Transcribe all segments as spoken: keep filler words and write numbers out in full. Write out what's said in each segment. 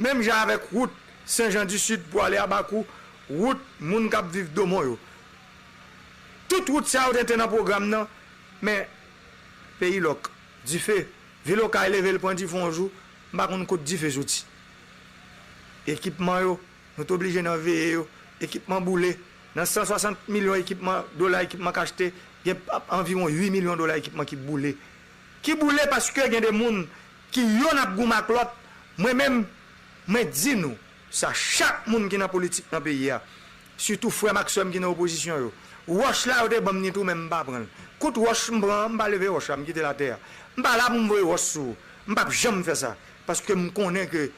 Menm jan avèk wout Sen Jan di Sid pou ale Abakou, wout moun k ap viv Domon yo. Tout wout sa yo te, te nan pwogram nan, men peyi lòk, dife, vil Okay leve l pran dife yon jou, m pa konn kot dife soti. Ekipman yo, nou te oblije nan veye yo, ekipman boule, nan san swasant milyon ekipman, dola ekipman k achte, gen anviwon uit milyon dola ekipman ki boule. Ki boule paske gen de moun ki yonn ap goumen ak lòt, mwen menm, mwen di nou sa, chak moun ki nan politik nan peyi a, sitou frè m ak sè m ki nan opozisyon yo, wòch la yo te ban m ni tou, men m pa pran l. Kout wòch m pran an, m pa leve wòch la, m kite l atè a. M pa la pou m voye wòch sou ou. M p ap janm fè sa. Paske m konnen ke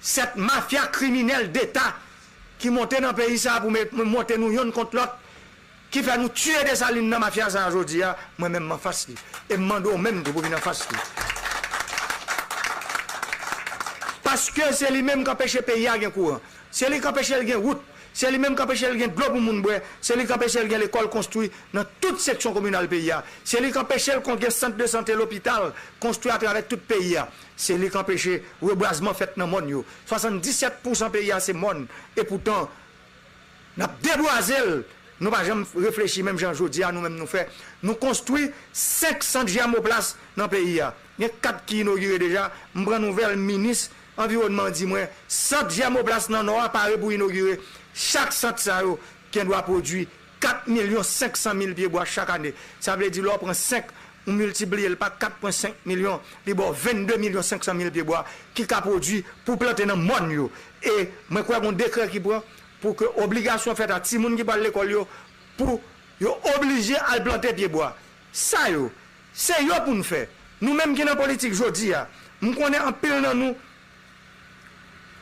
sèt mafya kriminèl deta ki monte nan peyi sa a pou met, monte nou yonn kont lòt, ki fè nou tiye Desalin nan mafya sa a jodi a, mwen menm m anfas li. E m mande w menm tou pou vin anfas li. Paske se li menm k anpeche peyi a gen kouran. Se li k anpeche l gen wout. Se li menm k anpeche l gen dlo pou moun bwè. Se li k anpeche l gen lekòl konstwi nan tout seksyon kominal peyi a. Se li k anpeche l kon gen sant de sante, lopital konstwi atravè tout peyi a. Se li k anpeche rebwazman fèt nan mòn yo. Swasanndisèt pousan peyi a se mòn. Epoutan, n ap debwaze l. Nou pa janm reflechi menm jan jodi a nou menm nou fè. Nou konstwi senk sant jèmoplas nan peyi a. Gen kat ki inogire deja. M pran nouvèl minis anviwònman an di mwen, sant jèmoplas nan Nò a pare pou inogire. Chak sant sa yo gendwa pwodui kat milyon senk san mil pye bwa chak ane. Sa vle di lè w pran senk, ou miltipliye l pa kat pwen senk milyon, li ba w vennde milyon senk san mil pye bwa ki ka pwodui pou plante nan mòn yo. E mwen kwè gon dekrè ki pran pou ke obligasyon fèt a timoun ki pral lekòl yo pou yo oblije al plante pye bwa. Sa yo, se yo pou n fè. Nou menm ki nan politik jodi a, m konnen anpil nan nou,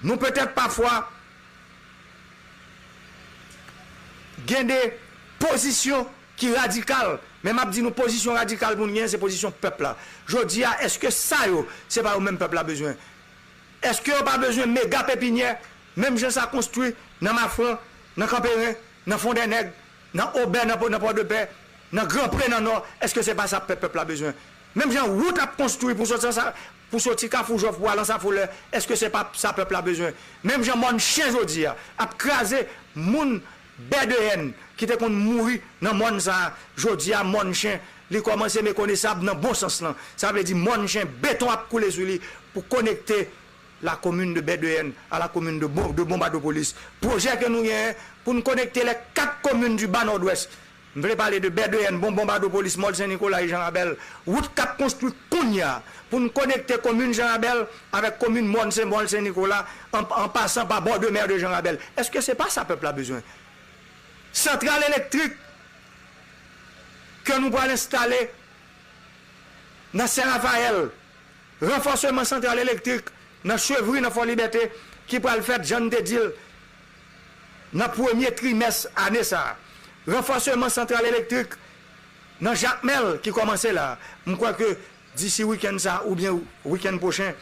nou petèt pafwa gen de pozisyon ki radikal, men m ap di nou pozisyon radikal pou n genyen, se pozisyon pèp la. Jodi a, èske sa yo, se pa yo menm pèp la bezwen? Èske yo pa bezwen mega pepinyè, menm jan sa konstwi nan Mafran, nan Kanperen, nan Fondènèg, nan Obè, nan, nan Pòdepè, nan Granpre, nan Nò? Èske se pa sa pèp, pèp la bezwen? Menm jan wout ap konstwi pou soti sa, pou soti Kafou Jòf pou al Ansafolè, èske se pa sa pèp la bezwen? Menm jan mòn chen jodi a ap kraze moun Bèdeyèn ki te konn mouri nan mòn sa a, jodi a mòn chen, li kòmanse mekonesab nan bon sans lan. Sa vle di mòn chen, beton ap koule sou li pou konekte la commune de Bèdeyèn a la commune de Bon, de Bonbadopolis. Pwojè ke nou genyen pou n konekte lè kat komin di Ba Nòdwès. M vle pale de Bèdeyèn, Bon, Bonbadopolis, Mòn Sen Nikola e Jan Rabèl. Wout k ap konstwi kounye a pou n konekte komin Jan Rabèl avèk komin Mòn Sen, Mòn Sen Nikola, an, an pasan pa bò de mè de Jan Rabèl. Èske se pa sa pèp la bezwen? Santral elektrik ke nou pral enstale nan Sen Rafayèl, ranfòseman santral elektrik nan Chevry, nan Fò Libète, ki pral fèt, jan n te di l, nan premye trimès ane sa a. Ranfòseman santral elektrik nan Jakmèl ki kòmanse la a. M kwè ke disi wikenn sa a oubyen wikenn pwochen,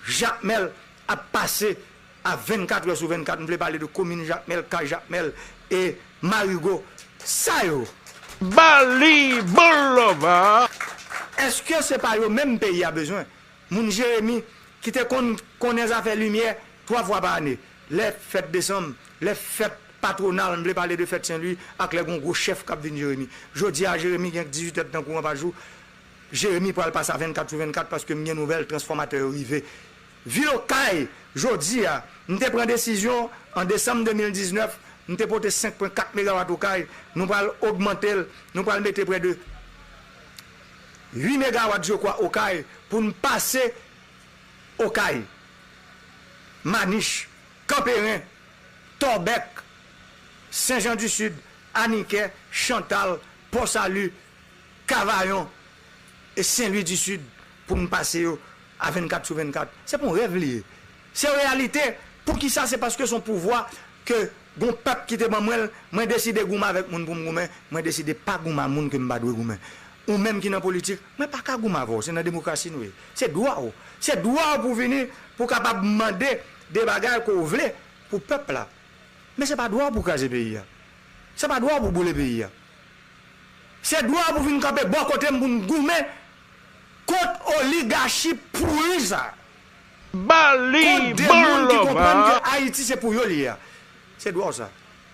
Jakmèl ap pase a vennkat è sou vennkat. M vle pale de komin Jakmèl, Kay Jakmèl e Marigo. Sa yo. Bali Boulevard. Èske se pa yo menm peyi a bezwen? Moun Jeremi ki te konn konnen zafè limyè twa fwa pa ane. Lè fèt desanm, lè fèt patwonal, m vle pale de fèt Sen Lwi ak lè gon gwo chèf k ap vin Jeremi. Jodi a, Jeremi gen dizuit èdtan kouran pa jou. Jeremi pral pase a vennkat sou vennkat paske m gen nouvèl, transfòmatè yo rive. Vil Okay, jodi a, m te pran desizyon an desanm de mil diznèf, m te pote senk pwen kat megawat Okay, nou pral ogmante l, nou pral mete prè de uit megawat, je crois, Okay, pou n pase Okay, Manich, Kanperen, Tòbèk, Sen Jan di Sid, Anikè, Chantal, Pò Sali, Kavayon e Sen Lwi di Sid pou n pase yo a vennkat sou vennkat. Se pa yon rèv li ye. Se yon reyalite. Poukisa? Se paske se yon pouvwa ke gon pèp ki te ban mwen l, mwen deside goumen avèk moun pou m goumen, mwen deside pa goumen a moun ke m pa dwe goumen. Ou menm ki nan politik, mwen pa ka goumen avè w, se nan demokrasi nou ye. Se dwa w. Se dwa w pou vini, pou w kapab mande de bagay ke w vle pou pèp la. Men se pa dwa w pou kraze peyi a. Se pa dwa w pou boule peyi a. Se dwa w pou vin kanpe bò kote m pou n goumen kont oligachi pouri sa a. Bali, kont de moun ki konprann ke Ayiti se pou yo li ye a. Se dwa w sa.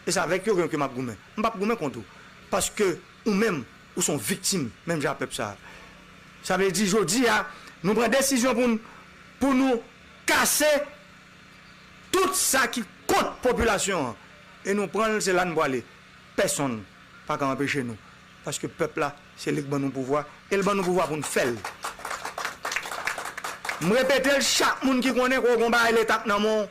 E se avèk yo ke, ke m ap goumen. M p ap goumen kont ou. Paske ou menm, ou se yon viktim, menm jan ak pèp sa a. Sa vle di, jodi a, nou pran desizyon pou n, pou nou kase tout sa ki kont popilasyon an. E nou pran l, se la n prale. Pèsonn pa ka anpeche nou. Paske pèp la, se li k ban nou pouvwa, e l ban nou pouvwa pou n fè l. M repete l, chak moun ki konnen ke w gen yon bagay Leta k nan men w,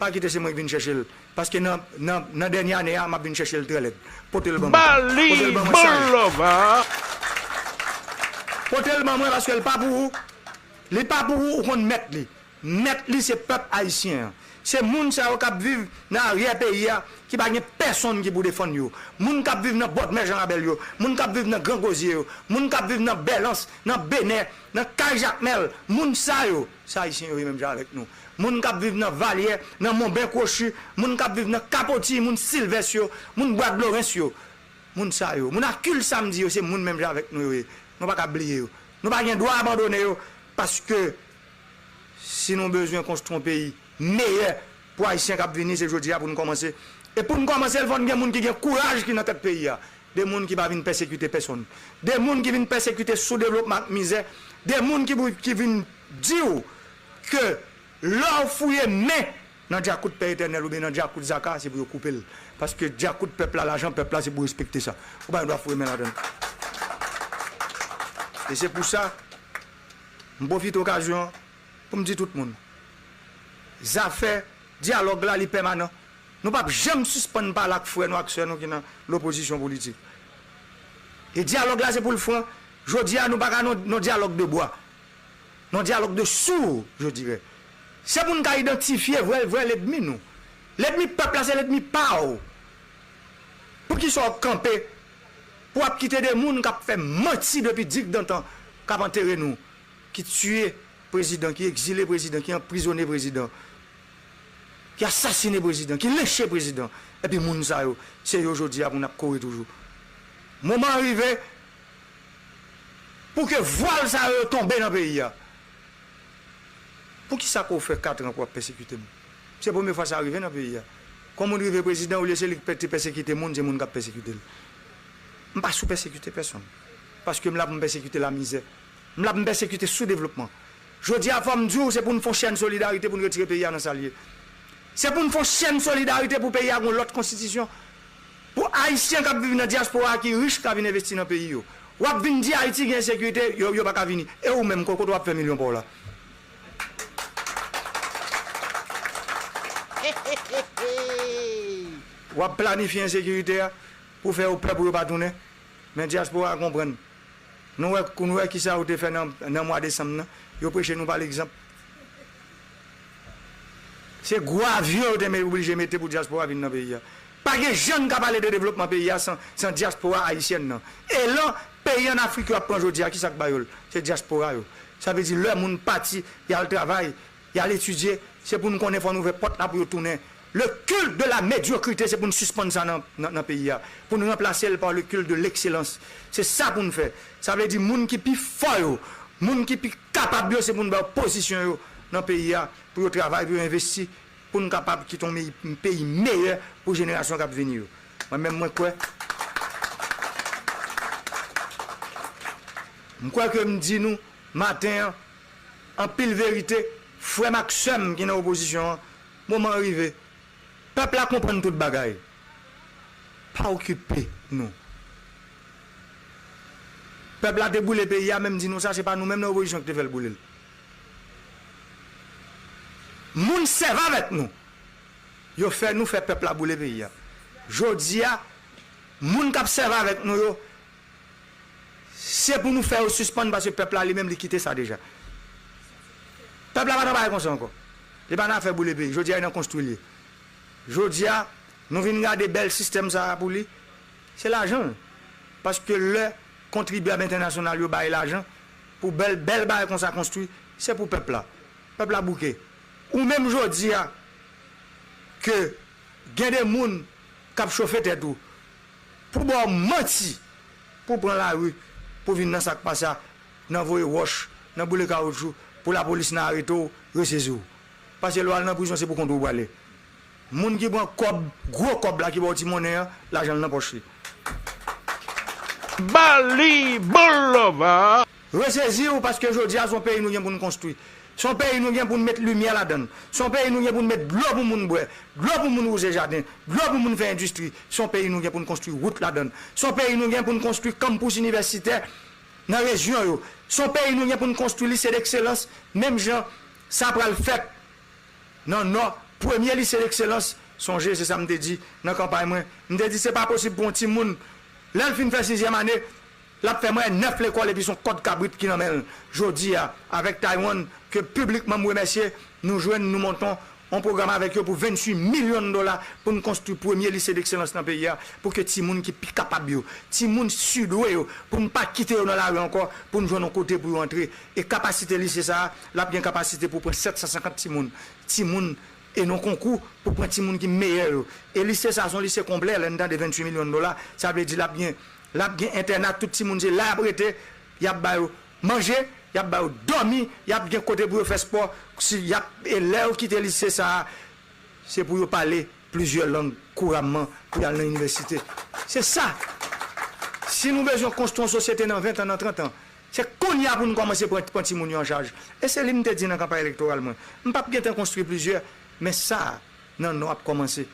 pa kite se mwen k vin chèche l. Paske nan, nan, nan dènye ane a, m ap vin chèche l trè lèd. Pote l ban mwen. Bali, pote l ban mwen saj. Pote l ban mwen paske l pa pou ou. Li pa pou ou, ou konn mèt li. Mèt li se pèp ayisyen an. Se moun sa yo k ap viv nan aryè peyi a, ki pa gen pèsonn ki pou defann yo. Moun k ap viv nan bòdmè Jan Rabèl yo, moun k ap viv nan Gran Gozye yo, moun k ap viv nan Bèlans, nan Benè, nan Kay Jakmèl, moun sa yo, se ayisyen yo ye menm jan avèk nou. Moun k ap viv nan Valyè, nan Monben Kwochi, moun k ap viv nan Kapoti, moun Silvès yo, moun Bwa Dlorens yo, moun sa yo, moun Akil Samdi yo, se moun menm jan avèk nou yo ye. Nou pa ka bliye yo. Nou pa gen dwa abandone yo, paske si nou bezwen konstwi yon peyi meyè pou Ayisyen k ap vini, se jodi a pou nou kòmanse. E pou n kòmanse l, fò n gen moun ki gen kouraj ki nan tèt peyi a. De moun ki pa vin pèsekite pèsonn. De moun ki vin pèsekite soudevlopman ak mizè. De moun ki, ki vin di w ke lè w fouye men nan djakout Pè Etènèl oubyen nan djakout Zaka, se pou yo koupe l. Paske djakout pèp la, lajan pèp la, se pou respekte sa. Ou pa gen dwa fouye men ladan l. E se pou sa, m pwofite okazyon an pou m di tout moun, zafè dyalòg la, li pèmanan. Nou p ap janm sispann pale ak frè nou, ak sè nou ki nan lopozisyon politik. E dyalòg la, se pou l fran. Jodi a, nou pa ka nan, nan dyalòg de bwa. Nan dyalòg de sourd, je dirais. Se pou n ka idantifye vrè, vrè lènmi nou. Lènmi pèp la, se lènmi pa w. Poukisa w kanpe pou w ap kite de moun k ap fè manti depi digdantan, k ap antere nou, ki tiye prezidan, ki egzile prezidan, ki anprizone prezidan, ki asasine prezidan, ki lenche prezidan. Epi moun sa yo, se yo jodi a pou n ap kore toujou. Moman an rive pou ke vwal sa yo tonbe nan peyi a. Poukisa ke w fè kat an ke w ap pèsekite m? Se premye fwa sa rive nan peyi a. Kon moun rive prezidan, olye se li ki pè-, te pèsekite moun, se moun k ap pèsekite l. M pa sou pèsekite pèsonn. Paske m la pou m pèsekite lamizè. M la pou m pèsekite soudevlopman. Jodi a, fò m di w, se pou n fè yon chèn solidarite pou n retire peyi a nan sa l ye. Se pou n fè yon chèn solidarite pou peyi a gen yon lòt konstitisyon. Pou Ayisyen k ap viv nan dyaspora a ki rich ka vin envesti nan peyi yo. W ap vin di Ayiti gen ensekirite, yo, yo pa ka vini. E ou menm, ko-, kote w ap fè milyon pa w la? W ap planifye ensekirite a pou fè yo pè pou yo pa tounen. Men dyaspora a konprann. Nou wè, nou wè kisa yo te fè nan, nan mwa desanm nan. Yo preche nou pa legzanp. Se gwo avyon yo te me-, oblije mete pou dyaspora vin nan peyi a. Pa gen jan n ka pale de devlopman peyi a san, san dyaspora ayisyèn nan. Elan peyi ann Afrik yo ap pran jodi a, kisa k ba yo l? Se dyaspora yo. Sa vle di lè moun pati, y al travay, y al etidye, se pou n konnen fò n ouvè pòt la pou yo tounen. Le culte de la médiocrité, se pou n sispann sa nan, nan, nan peyi a. Pou n ranplase l pa le culte de l'excellence. Se sa pou n fè. Sa vle di moun ki pi fò yo, moun ki pi kapab yo, se pou n ba yo pozisyon yo nan peyi a, pou yo travay, pou yo envesti, pou n kapab kite yon meyi-, peyi meyè pou jenerasyon k ap vini yo. Mwen menm, mwen kwè, m kwè ke m di nou maten an, anpil verite, frè m ak sè m ki nan opozisyon an, moman an rive. Pèp la konprann tout bagay. Pa okipe nou. Pèp la te boule peyi a, men m di nou sa, se pa nou menm nan opozisyon ki te fè l boule l. Moun sèvi avèk nou. Yo fè nou fè pèp la boule peyi a. Jodi a, moun k ap sèvi avèk nou yo, se pou nou fè yo sispann, paske pèp la li menm li kite sa deja. Pèp la pa nan bagay konsa ankò. Li pa nan afè boule peyi. Jodi a, li nan konstwi l ye. Jodi a, nou vin gade bèl sistèm sa a pou li. Se lajan l. Paske lè kontribyab entènasyonal yo bay lajan pou bèl, bèl bagay konsa konstwi, se pou pèp la. Pèp la bouke. Ou menm jodi a, ke gen de moun k ap chofe tèt ou, pou ba w manti, pou pran lari, pou vin nan sa k pa sa, nan voye wòch, nan boule kawoutchou, pou lapolis nan arete w, resezi w. Paske lè w al nan prizon, se pou kont ou w prale. Moun ki pran kòb, gwo kòb la ki ba w ti monnen an, lajan l nan pòch li. Bali Boulevard. Resezi w paske jodi a se yon peyi nou gen pou n konstwi. Se yon peyi nou gen pou n met limyè ladan l. Se yon peyi nou gen pou n met dlo pou moun bwè, dlo pou moun wouze jaden, dlo pou moun fè endistri. Se yon peyi nou gen pou n konstwi wout ladan l. Se yon peyi nou gen pou n konstwi kanpous inivèsitè nan rejyon yo. Se yon peyi nou gen pou n konstwi lise dekselans, menm jan sa pral fèt nan Nò, premye lise dekselans. Sonje, se sa m te di nan kanpay mwen. M te di se pa posib pou yon timoun, lè l fin fè sizyèm ane, l ap fè mwayen nèf lekòl epi se yon kòd kabrit ki nan men l. Jodi a, avèk Taiwan, ke piblikman m remèsye, nou jwenn, nou monte yon pwogram avèk yo pou venntuit milyon dola pou n konstwi premye lise dekselans nan peyi a, pou ke timoun ki pi kapab yo, timoun sudwe yo, pou n pa kite yo nan lari ankò, pou n jwenn yon kote pou yo antre. E kapasite lise sa a, l ap gen kapasite pou pran sèt san senkant timoun. Timoun e nan konkou pou pran timoun ki meyè yo. E lise sa a se yon lise konplè, lè n tande venntuit milyon dola, sa vle di l ap gen, l ap gen entèna, tout timoun se la y ap rete, y ap ba yo manje, y ap ba yo dòmi, y ap gen kote pou yo fè spò, si y ap, e lè yo kite lise sa a, se pou yo pale plizyè lang kouramman pou y al nan inivèsite. Se sa. Si nou bezwen konstwi yon sosyete nan ven tan, nan trant an, se kounye a pou nou kòmanse pran, pran timoun yo an chaj. E se li m te di nan kanpay elektoral mwen. M p ap gentan konstwi plizyè, men sa a, nan Nò ap kòmanse.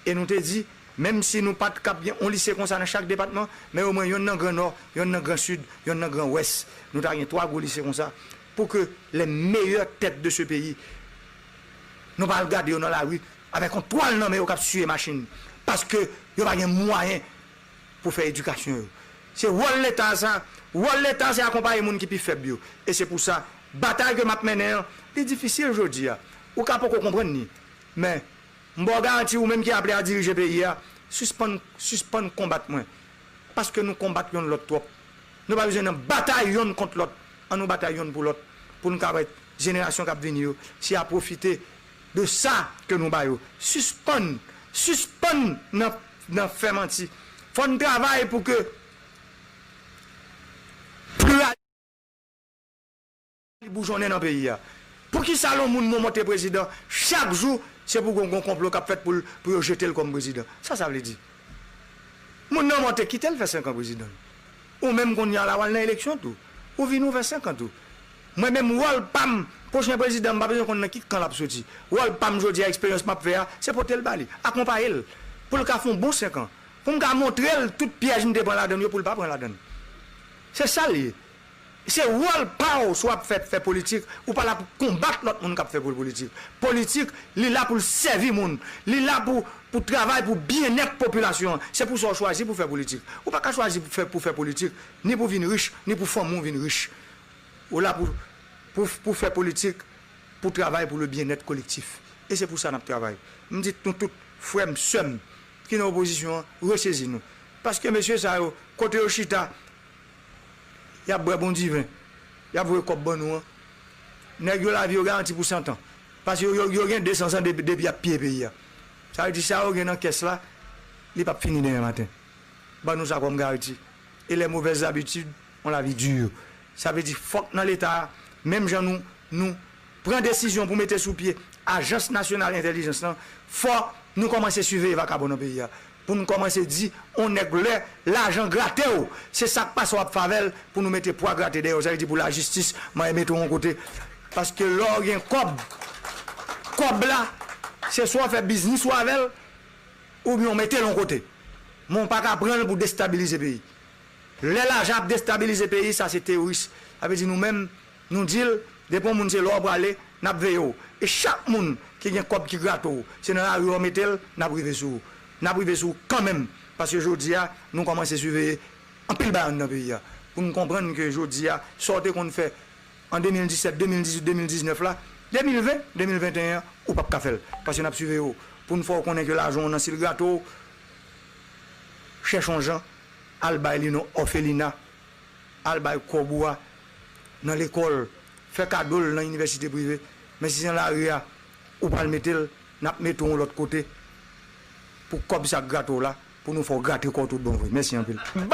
E nou te di, menm si nou pa t k ap gen yon lise konsa nan chak depatman, men omwen yonn nan Gran Nò, yonn nan Gran Sid, yonn nan Gran Wès. Nou ta gen twa gwo lise konsa, pou ke les meilleures têtes de ce pays, nou pa al gade yo nan lari avèk yon twal nan men yo k ap siye machin, paske yo pa gen mwayen pou fè edikasyon yo. Se wòl Leta sa, wòl Leta se akonpaye moun ki pi fèb yo. E se pou sa, batay ke m ap mennen an, li difisil jodi a. Ou ka poko konprann li. Men, m ba w garanti ou menm ki aple a dirije peyi a, sispann, sispann konbat mwen. Paske nou konbat yonn lòt twòp. Nou pa bezwen nan batay yonn kont lòt. Ann nou batay yonn pou lòt. Pou n ka pèmèt jenerasyon k ap vini yo, se a pwofite de sa ke nou ba yo. Sispann, sispann nan, nan fè manti. Fò n travay pou ke pliralite li boujonnen nan peyi a. Poukisa lè yon moun monte prezidan, chak jou, se pou gon, gon konplo k ap fèt pou l, pou yo jete l kòm prezidan? Sa sa vle di? Moun nan monte, kite l fè senk an prezidan. Ou menm kounye a la, w al nan eleksyon tou. Ou vini, ou fè senk an tou. Mwen menm, wòl pa m, pwochen prezidan, m pa bezwen konn nan ki kan l ap soti. Wòl pa m jodi a, eksperyans m ap fè a, se pote l ba li, akonpaye l, pou l ka fè yon bon senk an. Pou m ka montre l tout pyèj m te pran ladan l yo, pou l pa pran ladan l. Se sa l ye. Se wòl pa w si w ap fè, fè politik, ou pa la pou konbat lòt moun k ap fè pou politik. Politik, li la pou l sèvi moun. Li la pou, pou travay pou byennèt popilasyon an. Se pou sa w chwazi pou fè politik. Ou pa ka chwazi pou fè, pou fè politik, ni pou vin rich, ni pou fanmi w vin rich. Ou la pou, pou, pou fè politik, pou travay pou le byennèt kolektif. E se pou sa n ap travay. M di nou tout, frè m, sè m, ki nan opozisyon an, resezi nou. Paske mesye sa yo, kote yo chita, y ap bwè bon diven, y ap voye kòb ban nou an. Nèg yo lavi yo garanti pou san tan. Paske yo, yo, yo gen de san zan depi, depi y ap piye peyi a. Sa vle di sa yo gen nan kès la, li p ap fini demen maten. Ban nou sa kòm garanti. Et les mauvaises habitudes ont la vie dure. Sa vle di fòk nan Leta a, menm jan nou, nou pran desizyon pou mete sou pye Ajans Nasyonal Entèlijans lan, fò nou kòmanse siveye vakabon nan peyi a. Pou n kòmanse di, on nèg lè lajan grate w, se sa k pase w ap fè avè l, pou nou mete pwa grate dèyè w. Sa vle di pou lajistis, manyen mete w yon kote. Paske lè w gen kòb, kòb la, se swa w fè biznis ou avè l, oubyen w mete l yon kote. Men w pa ka pran l pou destabilize peyi. Lè lajan ap destabilize peyi, sa se teworis. Sa vle di nou menm, nou di l, depi yon moun se la w prale, n ap veye w. E chak moun ki gen kòb ki grate w, se nan lari w mete l, n ap rive sou ou. N ap rive sou ou kanmenm, paske jodi a, nou kòmanse siveye anpil bagay anndan peyi a. Pou n konprann ke jodi a, sa w te konn fè an de mil disèt, de mil dizuit, de mil diznèf la, de mil ven, de mil venteyen an, ou p ap ka fè l. Paske n ap siveye w. Pou n fè w konnen ke lajan w nan, si l grate w, chèche yon jan, al bay li nan òfelina, al bay kòb ou a nan lekòl, fè kado l nan inivèsite prive. Men si se nan lari a ou pral mete l, n ap mete w yon lòt kote pou kòb sa k grate w la, pou nou fè w grate kò w tout bon vre. Mèsi anpil.